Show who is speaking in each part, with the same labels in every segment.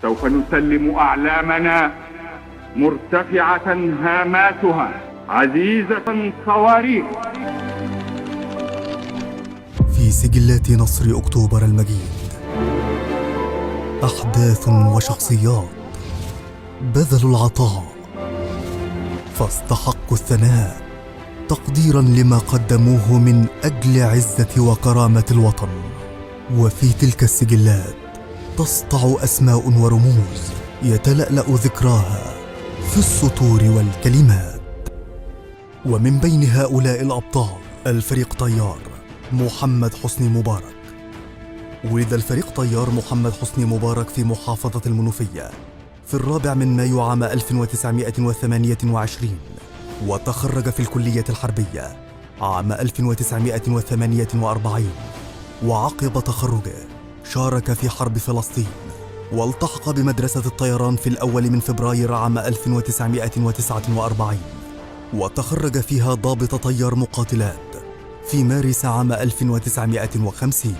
Speaker 1: سوف نسلم أعلامنا مرتفعة هاماتها عزيزة صواريخ.
Speaker 2: في سجلات نصر أكتوبر المجيد أحداث وشخصيات بذلوا العطاء فاستحقوا الثناء تقديرا لما قدموه من أجل عزة وكرامة الوطن. وفي تلك السجلات تسطع أسماء ورموز يتلألأ ذكراها في السطور والكلمات. ومن بين هؤلاء الأبطال الفريق طيار محمد حسني مبارك. ولد الفريق طيار محمد حسني مبارك في محافظة المنوفية في 4 مايو عام 1928، وتخرج في الكلية الحربية عام 1948. وعقب تخرجه شارك في حرب فلسطين، والتحق بمدرسة الطيران في 1 فبراير عام 1949، وتخرج فيها ضابط طيار مقاتلات في مارس عام 1950.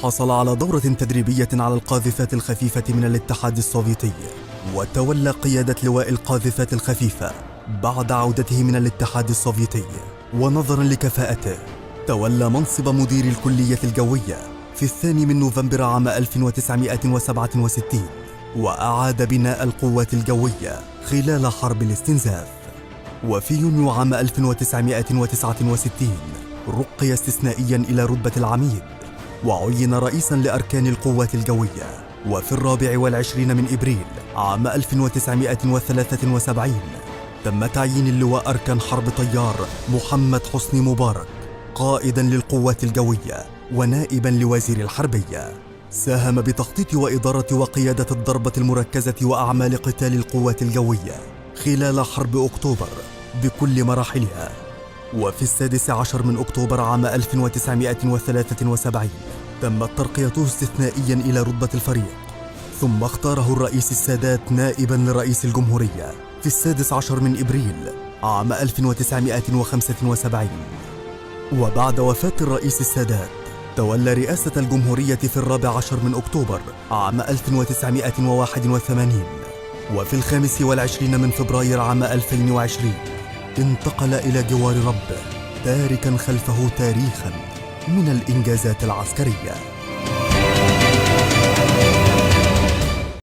Speaker 2: حصل على دورة تدريبية على القاذفات الخفيفة من الاتحاد السوفيتي، وتولى قيادة لواء القاذفات الخفيفة بعد عودته من الاتحاد السوفيتي. ونظرا لكفاءته تولى منصب مدير الكلية الجوية في 2 نوفمبر عام 1967، وأعاد بناء القوات الجوية خلال حرب الاستنزاف. وفي يونيو عام 1969 رقي استثنائيا إلى رتبة العميد، وعين رئيسا لأركان القوات الجوية. وفي 24 من إبريل عام 1973 تم تعيين اللواء أركان حرب طيار محمد حسني مبارك قائدا للقوات الجوية ونائبا لوزير الحربية. ساهم بتخطيط وإدارة وقيادة الضربة المركزة وأعمال قتال القوات الجوية خلال حرب أكتوبر بكل مراحلها. وفي 16 من أكتوبر عام 1973 تمت ترقيته استثنائيا إلى رتبة الفريق، ثم اختاره الرئيس السادات نائبا لرئيس الجمهورية في 16 من إبريل عام 1975. وبعد وفاة الرئيس السادات تولى رئاسة الجمهورية في 14 من أكتوبر عام 1981. وفي 25 من فبراير عام 2020 انتقل إلى جوار ربه، تاركا خلفه تاريخا من الإنجازات العسكرية.